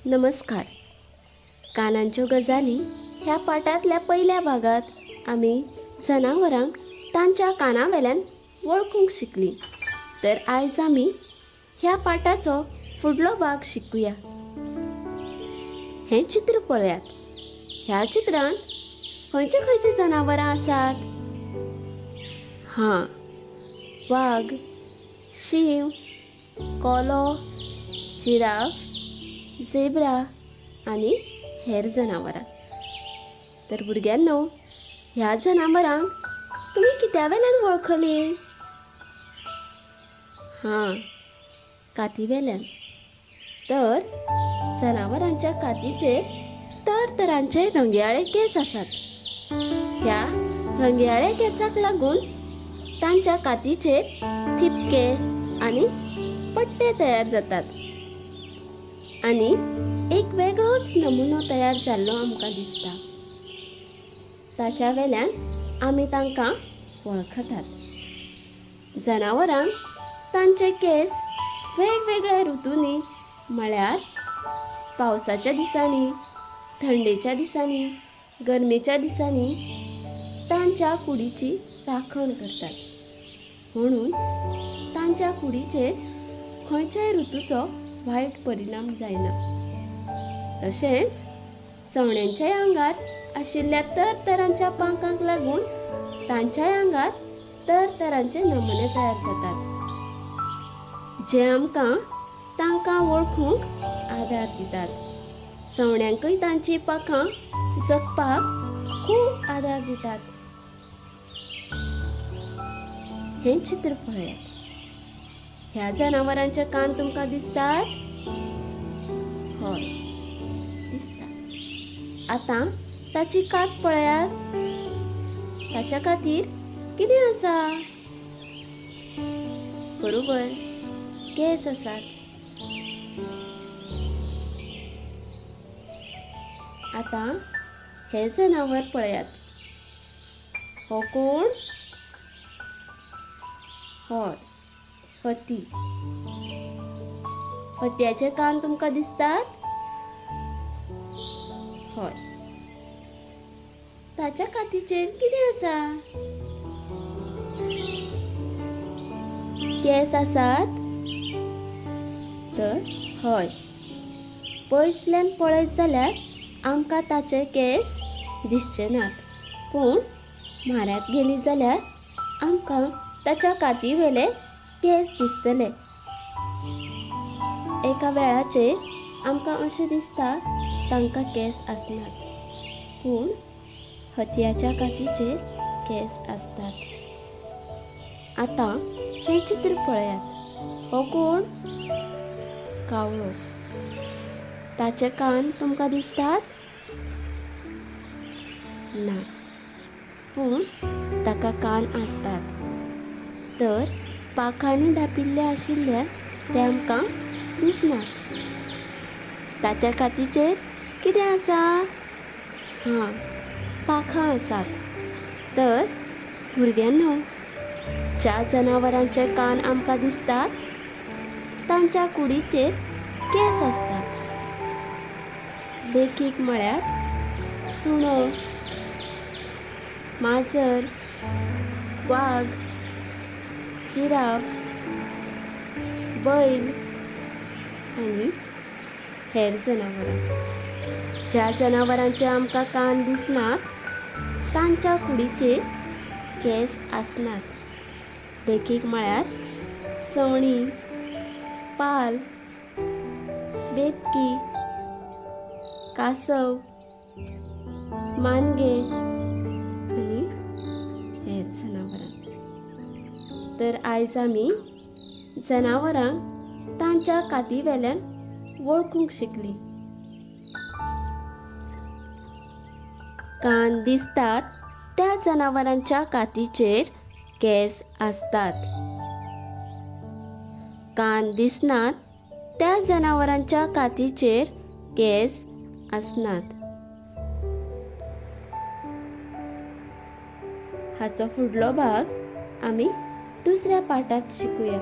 नमस्कार. कानांच्यो गजाली ह्या पाठांतल्या पयल्या भागांत आमी जनावरांक तांच्या काना वेल्यान वळखूंक शिकलीं. तर आयज आमी ह्या पाठाचो फुडलो भाग शिकुया. हें चित्र पळयात. ह्या चित्रांत खंयचे खंयचे जनावरां आसात? हां, वाग, शींव, कोलो, जिराफ, झेब्रा आनी हेर जनावरां. तर भुरग्यांनो, ह्या जनावरांक तुमी कित्या वेल्यान वळखली? हां, काती वेल्यान. तर जनावरांच्या कातीचेर तरतरांचे रंगयाळे केंस आसात. ह्या रंगयाळे केंसाक लागून तांच्या कातीचेर थिपके आनी पट्टे तयार जातात आनी एक वेगळोच नमुनो तयार जाल्लो आमकां दिसता. ताच्या वेल्यान आमी तांकां वळखतात. जनावरांक तांचे केंस वेगवेगळ्या ऋतूंनी, म्हळ्यार पावसाच्या दिसांनी, थंडेच्या दिसांनी, गरमेच्या दिसांनी तांच्या कुडीची राखण करतात. म्हणून तांच्या कुडीचेर खंयच्याय ऋतूचो वायट परिणाम जायना. तशेंच सवण्यांच्याय आंगार आशिल्ल्या तरतरांच्या पांखांक लागून तांच्याय आंगार तरतरांचे नमुने तयार जातात, जे आमकां तांकां वळखूंक आदार दितात. सवण्यांकय तांची पाखां जगपाक खूब आदार दितात. हें चित्र पळयात. ह्या जनावरांचे कान तुमकां दिसतात? हय, दिसतात. आतां ताची कात पळयात. ताच्या खातीर कितें आसा? बरोबर, केंस आसात. आतां हें जनावर पळयात. हो कोण? हय, हती. हतयाचे कान तुमकां दिसतात? हय. ताच्या कातीचेर कितें आसा? केंस आसात? तर हय, पयसल्यान पळयत जाल्यार आमकां ताचे केंस दिसचे नात, पूण म्हाऱ्यांत गेली जाल्यार आमकां ताच्या काती वेले केंस दिसतले. एका वेळाचेर आमकां अशें दिसता तांकां केंस आसनात, पूण हतयाच्या कातीचेर केंस आसतात. आतां हें चित्र पळयात. हो कोण? कावळो. ताचे कान तुमकां दिसतात? ना, पूण ताका कान आसतात. तर पाखांनी धापिल्ले आशिल्ल्यान ते आमकां दिसनात. ताच्या कातीचेर कितें आसा? हां, पाखां आसात. तर भुरग्यांनो, ज्या जनावरांचे कान आमकां दिसतात तांच्या कुडीचेर केंस आसतात. देखीक म्हळ्यार सुणो, माजर, वाग, जिराफ, बैल आनी हेर जनावरां. ज्या जनावरांचे आमकां कान दिसनात तांच्या कुडीचेर केंस आसनात. देखीक म्हळ्यार सवणीं, पाल, बेबकी, कासव, मानगें आनी हेर जनावरां. तर आयज आमी जनावरांक तांच्या काती वेल्यान वळखूंक शिकलीं. कान दिसतात त्या जनावरांच्या कातीचेर केंस आसतात. कान दिसनात त्या जनावरांच्या कातीचेर केंस आसनात. हाचो फुडलो भाग आमी दुसऱ्या पाठांत शिकुया.